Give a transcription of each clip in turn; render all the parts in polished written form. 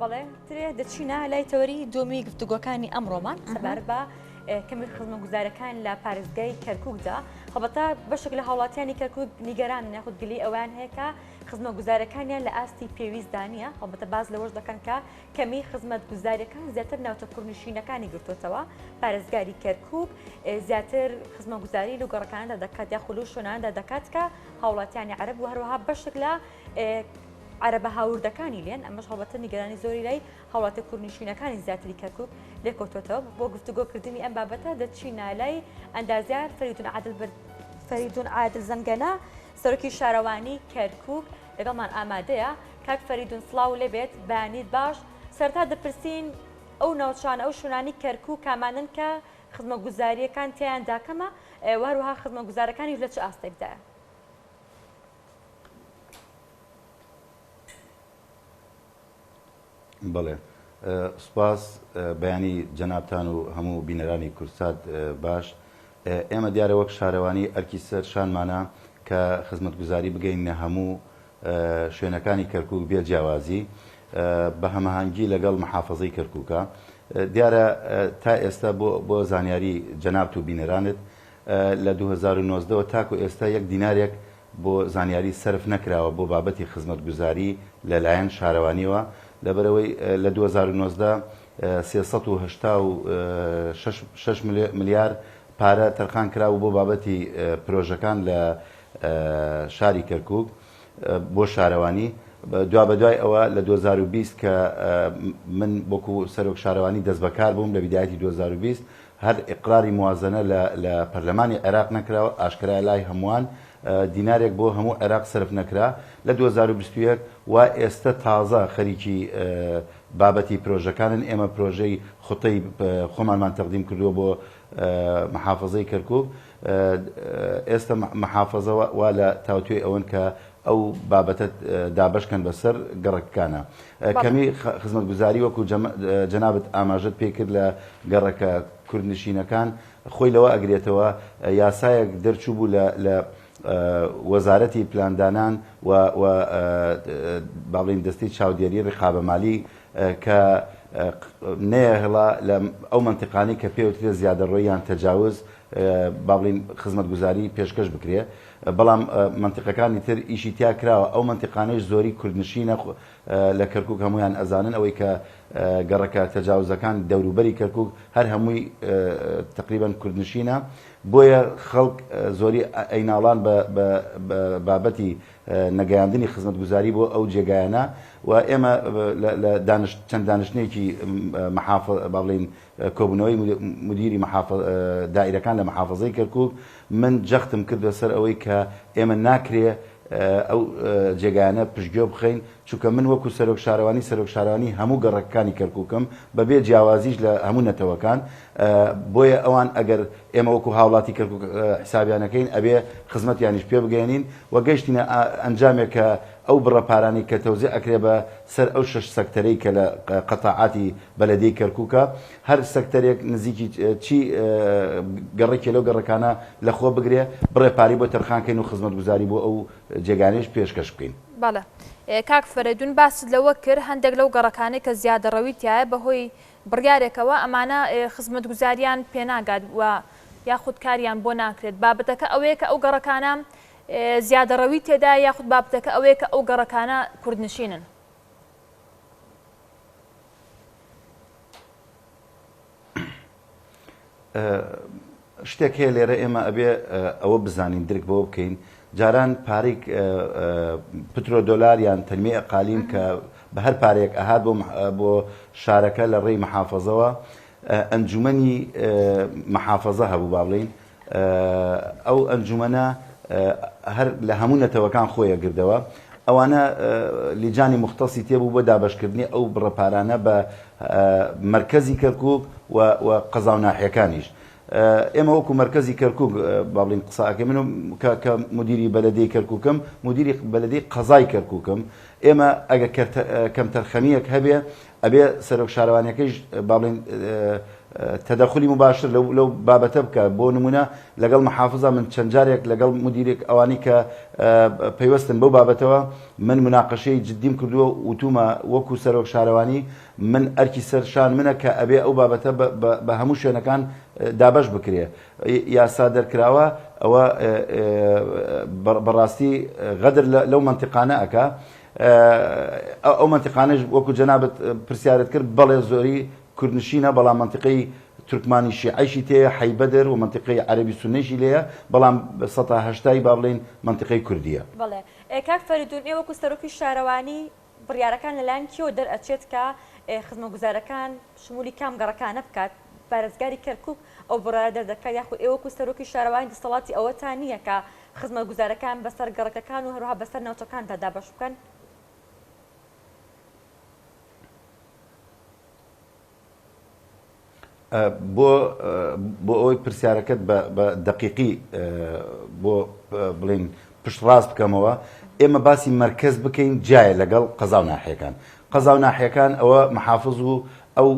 بەڵێ ترێ دەچینە لای تەوەری دووەمی گفتوگۆکانی ئەمڕۆمان سەبارەت بە کەمی خزمەتگوزارەکان لە پارێزگای کەرکووکدا هەڵبەتە بەشێک لە هاوڵاتیانی کەرکووک نیگەرانن یاخود گلی ئەویان هەیە کە خزمەتگوزارەکانیان لە ئاستی پێویستدا نییە هەڵبەتە باس لەوەش دەکەن کە کەمی خزمەتگوزاریەکان زیاتر ناوچە کوردنشینەکانی گرتوتەوە پارێزگاری کەرکووک زیاتر خزمەتگوزاری لەو گەڕەکاندا دەکات یاخود لەو شوێناندا دەکات کە هاوڵاتیانی عەرەب و هەروەها بەشێک لە عەرەبە هاوردەکانی لێن، ئەمەش هەڵبەتە نیگەرانی زۆری لای هاوڵاتیە کوردنشینەکانی زیاتری کەرکوک لێکەوتۆتەوە. بۆ گفتوگۆکردنی ئەم بابەتە دەچینە لای ئەندازیار فەریدون عادل فەریدون عادل زەنگەنە سەرۆکی شارەوانی کەرکوک لەگەڵمان ئامادەیە. کاک فەریدون سڵاو لێبێت، بەیانیت باش. سەرەتا دەپرسین ئەو ناوچانە ئەو شوێنانی کەرکوک کامانەن کە خزمەتگوزارییەکان تیایاندا کەمە و هەروەها خزمەتگوزارەکانیش لە چ ئاستێکدایە؟ بەڵێ سوپاس بەیانی جەنابتان و هەموو بینەرانی کوردسات باش ئێمە دیارە وەک شارەوانی ئەرکی سەر شانمانە کە خزمەتگوزاری بگەینە هەموو شوێنەکانی کەرکک بێ جیاوازی بە هەماهەنگی لەگەڵ محافظەی کەرکووکە دیارە تا ئێستا بۆ بۆ زانیاری جەنابت و بینەرانت لە 2019 وە تاکو ئێستا یەک دینارێک بۆ زانیاری سەرف نەکراوە بۆ بابەتی خزمەتگوزاری لە لایەن شارەوانیەوە لەبەرئەوەی لە 2019 386 ملیار پارە تەرخان کرابوو بۆ بابەتی پرۆژەکان لە شاری کەرکوک بۆ شارەوانی دوابەدوای ئەوە لە 2020 کە من وەکو سەرۆک شارەوانی دەستبەکار بووم لە بیدایەتی 2020 هەر ئیقراری موازەنە لە لە پەرلەمانی عێراق نەکرا و ئاشکرایە لای هەمووان دینارێک بۆ هەموو عێراق سەرف نەکرا لە 2021 وا ئێستە تازە خەریکی بابەتی پرۆژەکانن ئێمە پرۆژەی خوتەی خۆمانمان تەقدیم کردووە بۆ محافظەی کەرکوک ئێستە محافظە وا لە تاوتوێی ئەوەن کە ئەو بابەتە دابەشکەن بەسەر گەڕەکەکانا. کەمی خزمەتگوزاری وەکو جەنابت ئاماژەت پێکرد لە گەڕەکە کوردنشینەکان خۆی لەوە ئەگرێتەوە یاسایەک دەرچوو بوو لە لە وەزارەتی پلاندانان و و با بڵێین دەستەی چاودێری ڕقابە مالی کە نەیەهڵا لە ئەو مەنتیقانەی کە پێوترێ زیادەڕۆیی یان تەجاوز با بڵێین خزمەتگوزاری پێشکەش بکرێ بەڵام مەنتیقەکانی تر ئیشی تیا کراوە ئەو مەنتیقانەیش زۆری کوردنشینە لە کەرکوک هەموویان ئەزانن ئەوەی کە گەڕەکە تەجاوزەکان دەوروبەری کەرکوک هەر هەمووی تقریبا کوردنشینە بۆیە خەڵک زۆری ئەیناڵان بە بابەتی نەگەیاندنی خزمەتگوزاری بۆ ئەو جێگایانە و ئێمە لە دانش چەند دانیشتنێکی محافظ با بڵێین کۆبوونەوەی مدیری دائیرەکان لە محافظەی کەرکوک من جەختم کردوە سەر ئەوەی کە ئێمە ناکرێ ئەو جێگایانە پشتگوێ بخەین، چونکە من وەکو سەرۆک شارەوانی سەرۆک شارەوانی هەموو گەڕەکەکانی کەرکوکم بەبێ جیاوازیش لە هەموو نەتەوەکان، بۆیە ئەوان ئەگەر ئێمە وەکو هاوڵاتی کەرکوک حسابیان نەکەین ئەبێ خزمەتیانیش پێ بگەیەنین و گەیشتینە ئەنجامێک کە ئەو بڕە پارانەی کە تەوزیع ئەکرێ بە سەر ئەو شەش سەکتەرەی کە لە قەتاعاتی بەلەدیەی کەرکوکە هەر سەکتەرێک نزیکی چی گەڕەکێ لەو گەڕەکانە لە خۆ بگرێ بڕێ پارەی بۆ تەرخان کەین و خزمەتگوزاری بۆ ئەو جێگانەیش پێشکەش بکەین. بەڵێ کاک فەرەیدون باست لەوە کرد هەندێک لەو گەڕەکانەی کە زیادەڕەوی تیایە بەهۆی بڕیارێکەوە ئەمانە خزمەتگوزاریان پێناگات و یاخود کاریان بۆ ناکرێت بابەتەکە ئەوەیە کە ئەو گەڕەکانە زیادەڕەوی تێدایە یاخود بابەتەکە ئەوەیە کە ئەو گەڕەکانە کوردنشینن؟ شتێک هەیە لێرە ئێمە ئەبێ ئەوە بزانین درک بەوە بکەین جاران پارەی پترۆ دۆلار یان تەنمیە ئەقالیم کە بە هەر پارەیەک ئەهات بۆ بۆ شارەکە لە ڕێی محافەزەوە ئەنجومەنی محافەزە هەبوو با بڵێین ئەو ئەنجومەنە هەر لە هەموو نەتەوەکان خۆی ئەگردەوە. ئەوانە لیجانی موختەسی تێبوو بۆ دابەشکردنی ئەو بڕە پارانە بە مەرکەزی کەرکوک و و قەزا و ناحیەکانیش. ئێمە وەکو مەرکەزی کەرکوک با بڵێین قسە ئەکەین من کە کە مودیری بەلەدیەی کەرکوکم مودیری بەلەدیەی قەزای کەرکوکم ئێمە ئەگەر کەمتەرخەمییەک هەبێ ئەبێ سەرۆک شارەوانیەکەیش با بڵێین. تەدەخولی مباشر لەو لەو بابەتە بکە بۆ نمونە لەگەڵ محافزە من چەند جارێک لەگەڵ مدیرێک ئەوانی کە پەیوەستن بەو بابەتەوە من مناقەشەی جدیم کردووە وتومە وەکو سەرۆک شارەوانی من ئەرکی سەر شان منە کە ئەبێ ئەو بابەتە بە هەموو شوێنەکان دابەش بکرێ یاسا دەرکراوە ئەوە بەڕاستی غەدر لەو مەنتیقانە ئەکا ئەو مەنتیقانەش وەکو جەنابت پرسیارت کرد بەڵێ زۆری کوردنشینە بەڵام مەنتیقەی تورکمانی شیعەیشی تێیە حەی بەدر و مەنتیقەی عەرەبی سوننەیشی لێیە بەڵام سەتا هەشتای با بڵێین مەنتیقەی کوردییە. بەڵێ کاک فەریدون ئێوە وەکو سەرۆکی شارەوانی بڕیارەکان لەلایەن کێوە دەرئەچێت کە خزمەتگوزارەکان شمولی کام گەڕەکانە بکات؟ پارێزگاری کەرکوک ئەو بڕیارە دەردەکات یاخود ئێوە وەکو سەرۆکی شارەوانی دەسەڵاتی ئەوەتان نییە کە خزمەتگوزارەکان بەسەر گەڕەکەکان و هەروەها بەسەر ناوچەکاندا دابەش بکەن؟ بۆ بۆ ئەوەی پرسیارەکەت بە بە دەقیقی بۆ بڵین پشتڕاست بکەمەوە ئێمە باسی مەرکەز بکەین جیایە لەگەڵ قەزا و ناحیەکان قەزا و ناحیەکان ئەوە محافز و ئەو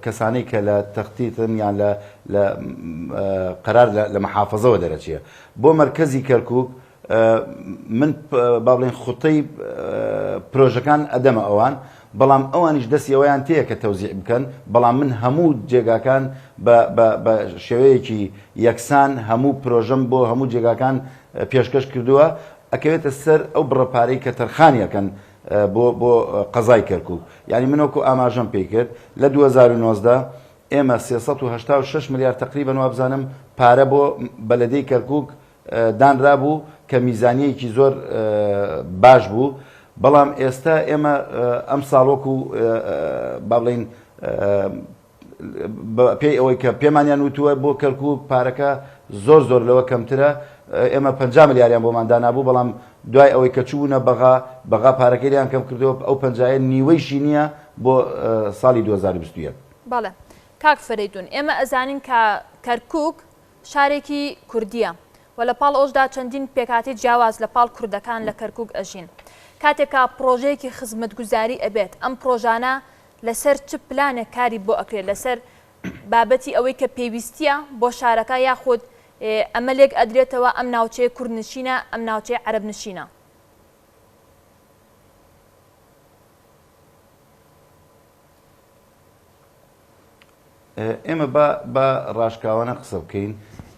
کەسانەی کە لە تەختیتن یان لە لە قەرار لە محافزەوە دەرەچێ بۆ مەرکەزی کەرکک من با بڵێین خوتەی پرۆژەکان ئەدەمە ئەوان بەڵام ئەوانیش دەستی ئەوەیان تێیە کە تەوزیع بکەن بەڵام من هەموو جێگاکان بە شێوەیەکی یەکسان هەموو پرۆژەم بۆ هەموو جێگاکان پێشکەش کردووە ئەکەوێتە سەر ئەو بڕە پارەی کە تەرخانی ئەکەن بۆ بۆ قەزای کەرکک یعنی من وەکو ئاماژەم پێی کرد لە 2019 ئێمە 386 ملیار تقریبا وابزانم پارە بۆ بەلەدەی کەرکک دانرابوو کە میزانیەیەکی زۆر باش بوو بەڵام ئێستا ئێمە ئەم ساڵ وەکو با بڵین پێی ئەوەی کە پێمانیان وتووە بۆ کەرکک پارەکە زۆر زۆر لەوە کەمترە ئێمە 50 ملیاریان بۆمان دانابوو بەڵام دوای ئەوەی کە چوونە بەغا بەغا پارەکەی لیان کەم کردەوە ئەو پەنجایە نیوەیشی نییە بۆ ساڵی 2021. بەڵێ کاک فەرەیدون ئێمە ئەزانین کە کەرکک شارێکی کوردییە و لە پاڵ ئەوشدا چەندین پێکهاتەی جیاواز لە پاڵ کوردەکان لە کەرکوک ئەژین. کاتێک کە پڕۆژەیەکی خزمەتگوزاری ئەبێت ئەم پڕۆژانە لەسەر چ پلانێک کاری بۆ ئەکرێت لەسەر بابەتی ئەوەی کە پێویستییە بۆ شارەکە یاخود ئەمە لێک ئەدرێتەوە ئەم ناوچەیە کوردنشینە ئەم ناوچەیە عەرەبنشینە؟ ئێمە با با ڕاشکاوانە قسە بکەین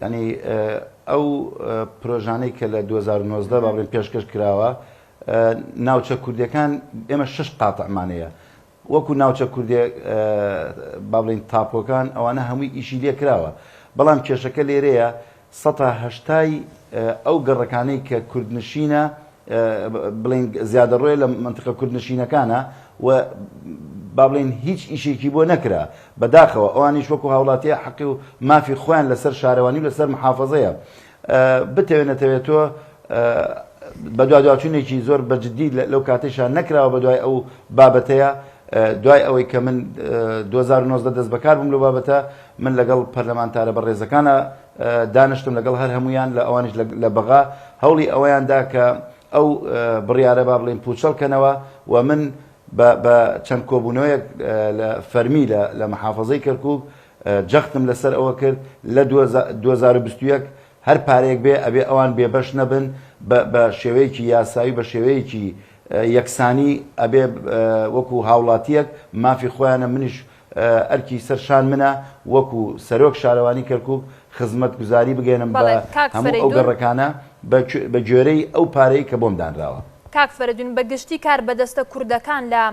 یعنی ئەو پرۆژانەی کە لە 2019 با بڵێن پێشکەش کراوە ناوچە کوردیەکان ئێمە شش قاتعمانەیە وەکو ناوچە کوردێ با بڵین تاپۆکان ئەوانە هەمووی ئیشی لێ کراوە بەڵام کێشەکە لێرەیە سەتا هەشتای ئەو گەڕەکانەی کە کوردنشینە بڵێین زیادەڕۆیە لە مەنتیقە کوردنشینەکانە و با بڵێین هیچ ئیشێکی بۆ نەکرا بەداخەوە ئەوانیش وەکو هاوڵاتیە حەقی و مافی خۆیان لەسەر شارەوانی و لەسەر محافەزەیە بتەوێ نەتەوێت تۆ بەدوادواچوونێکی زۆر بە جدی لەو کاتێشا نەکراوە بەدوای ئەو بابەتەیە دوای ئەوەی کە من 2019 دەست بەکار بووم لەو بابەتە من لەگەڵ پەرلەمانتارە بەڕێزەکانە دانشتم لەگەڵ هەر هەموویان لە ئەوانیش لە بەغا هەوڵی ئەوەیان دا کە ئەو بڕیارە با بڵێین پوچەڵ کەنەوە و من بە چەند کۆبوونەوەیەک لە فەرمی لە محافەزەی کەرکوک جەختم لەسەر ئەوە کرد لە 2021 هەر پارەیەک بێ ئەبێ ئەوان بێبەش نەبن بە شێوەیەکی یاسایی بە شێوەیەکی یەکسانی ئەبێ وەکو هاوڵاتیەک مافی خۆیانە منیش ئەرکی سەر شان منە وەکو سەرۆک شارەوانی کەرکوک خزمەتگوزاری بگەیەنم بە بەڵێ کاک هەموو ئەو فەرەیدون. گەڕەکانە بە گوێرەی ئەو پارەی کە بۆم دانراوە. کاک فەرەیدون بە گشتی کاربەدەستە کوردەکان لە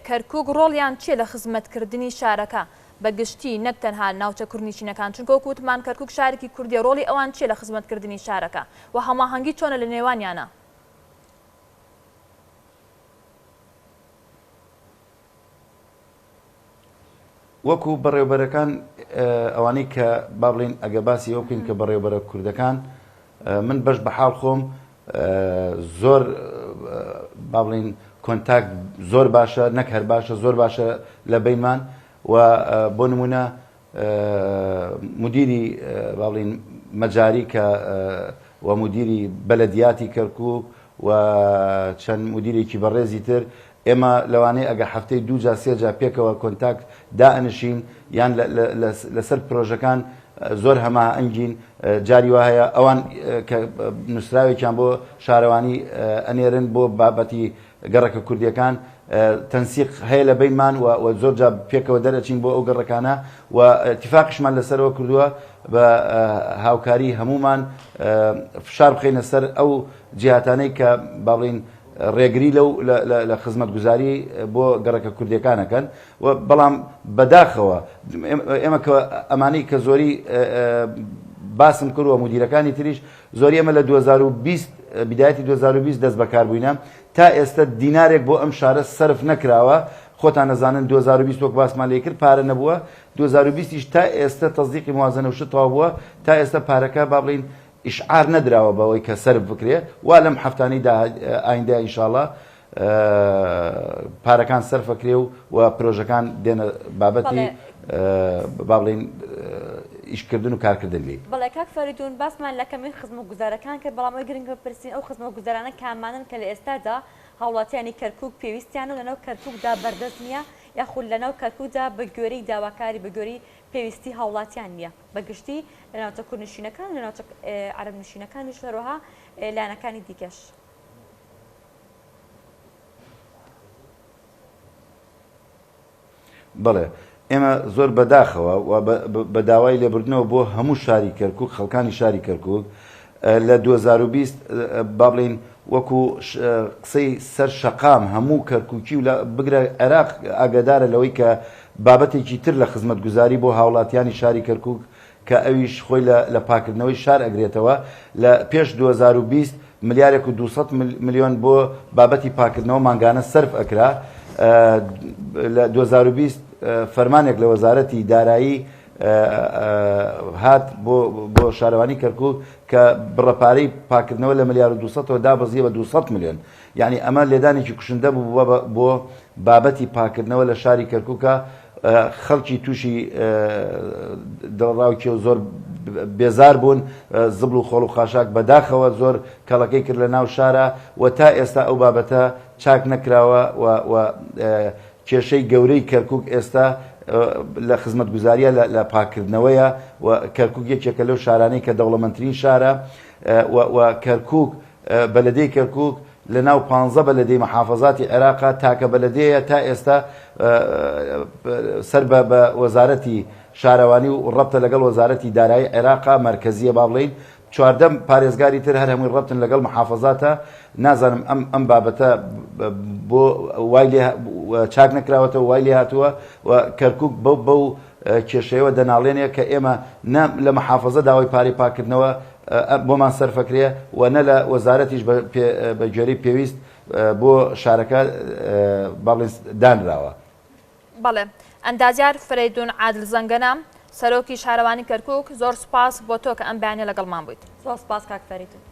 کەرکوک ڕۆڵیان چیە لە خزمەتکردنی شارەکە بە گشتی نەک تەنها ناوچە کوردنیشینەکان چونکە وەکو وتمان کەرکوک شارێکی کوردیە ڕۆڵی ئەوان چیە لە خزمەتکردنی شارەکە و هەماهەنگی چۆنە لە نێوانیانا؟ وەکو بەڕێوبەرەکان ئەوانەی کە با بڵین ئەگە باسی ئەو بکەین کە بەڕێوبەرە کوردەکان من بەش بە حاڵ خۆم زۆر با بڵین contact زۆر باشە نەک هەر باشە زۆر باشە لە بینمان و بۆ نمونە مدیری با بڵین مەجاری کە و مدیری بەلەدیاتی کەرکک و چەند مدیرێکی بەڕێزی تر. ئێمە لەوانەیە ئەگەر هەفتەی دوو جار سێ جار پێکەوە contact دائەنشین یان لەسەر پرۆژەکان زۆر هەماهەنگین جاری وا هەیە ئەوان کە نووسراوێکیان بۆ شارەوانی ئەنێرن بۆ بابەتی گەڕەکە کوردیەکان تەنسیق هەیە لە بینمان و زۆر جا پێکەوە دەرەچین بۆ ئەو گەڕەکانە و اتفاقیشمان لەسەرەوە کردووە بە هاوکاری هەمومان فشار بخەینە سەر ئەو جیهاتانەی کە با بڵین ڕێگری لەو لە خزمەتگوزاری بۆ گەڕەکە کوردیەکان ئەکەن و بەڵام بەداخەوە ئێمە کە ئەمانەی کە زۆری باسم کرد و مدیرەکانی تریش زۆری ئێمە لە 2020 بدایەتی 2020 دەست بەکار بووینە تا ئێستا دینارێک بۆ ئەم شارە سەرف نەکراوە خۆتان نەزانن 2020 وەک باسمان لێ کرد پارە نەبووە 2020 یش تا ئێستا تەزدیقی موازنە و شت تەواو بووە تا ئێستا پارەکە با بڵین ئیشعار نەدراوە بەوەی کە سەرف بکرێ وا لەم هەفتانەی ئایندە ئینشاڵا پارەکان سەرفەکرێ و و پرۆژەکان دێنە بابەتی با بڵین ئیشکردن و کارکردن لی. بەڵێ کاک فەریدون باسمان لە کەمی خزمەتگوزارەکان کرد بەڵام ئەوەی گرنگە بپرسین ئەو خزمەتگوزارانە کامانەن کە لە ئێستادا هاوڵاتیانی کەرکوک پێویستیانە و لەناو کەرکوکدا بەردەست نییە یاخود لەناو کەرکوکدا بە گوێرەی داواکاری بە گوێرەی پێویستی هاوڵاتیان نییە؟ بە گشتی لە ناوچە کوردنشینەکان و لە ناوچە عەرەب نشینەکانیش هەروەها لایەنەکانی دیکەش. بەڵێ ئێمە زۆر بەداخەوە و بە داوای لێبوردنەوە بۆ هەموو شاری کەرکوک خەڵکانی شاری کەرکوک لە 2020 با بڵین وەکو قسەی سەر شەقام هەموو کەرکوکی و بگرە عێراق ئاگادارە لەوەی کە بابەتێکی تر لە خزمەتگوزاری بۆ هاوڵاتیانی شاری کەرکوک کە ئەویش خۆی لە لە پاکردنەوەی شار ئەگرێتەوە لە پێش 2020 ملیارێک و 200 ملیۆن بۆ بابەتی پاکردنەوە مانگانە سەرف ئەکرا لە 2020 فەرمانێک لە وەزارەتی دارایی هات بۆ بۆ شارەوانی کەرکوک کە بڕە پارەی پاکردنەوە لە ملیار و 200 دابەزیە بە 200 ملیۆن یانی ئەمە لێدانێکی کوشندە بوو بۆ بابەتی پاکردنەوە لە شاری کەرکوکە خەڵکی تووشی دڵڕاوکێ و زۆر بێزار بوون زبڵ و خۆڵ و خاشاک بەداخەوە زۆر کەڵەکەی کرد لە ناو شارە و تا ئێستا ئەو بابەتە چاک نەکراوە و کێشەی گەورەی کەرکک ئێستا لە خزمەتگوزاریە لە پاکردنەوەیە و کەرکک یەکێکە لەو شارانەی کە دەوڵەمەندترین شارە و کەرکک بەلەدەی کەرکوک لە ناو پانزە بەلەدەی محافەزاتی عێراقا تاکە بەلەدەیە تا ئێستا سەر بە بە وەزارەتی شارەوانی و ڕەبتە لەگەڵ وەزارەتی دارایی عێراقا مەرکەزیە با بڵێین 14 پارێزگاری تر هەر هەمووی ڕەبتن لەگەڵ محافەزاتە نازانم ئەم ئەم بابەتە بۆ وای لێ چاک نەکراوەتەوە وای لێ هاتووە و کەرکک بەو بەو کێشەیەوە دەناڵێنێ کە ئێمە نە لە محافەزە داوای پارەی پاککردنەوە بۆمان سەرفەکرێ و نە لە وەزارەتیش بە گوێرەی پێویست بۆ شارەکە با بڵێین دانراوە. بەڵێ. ئەندازیار فەرەیدون عادل زەنگەنە، سەرۆکی شارەوانی کەرکوک، زۆر سوپاس بۆ تۆ کە ئەم بەیانیە لەگەڵمان بوویت. زۆر سوپاس کاک فەریدون.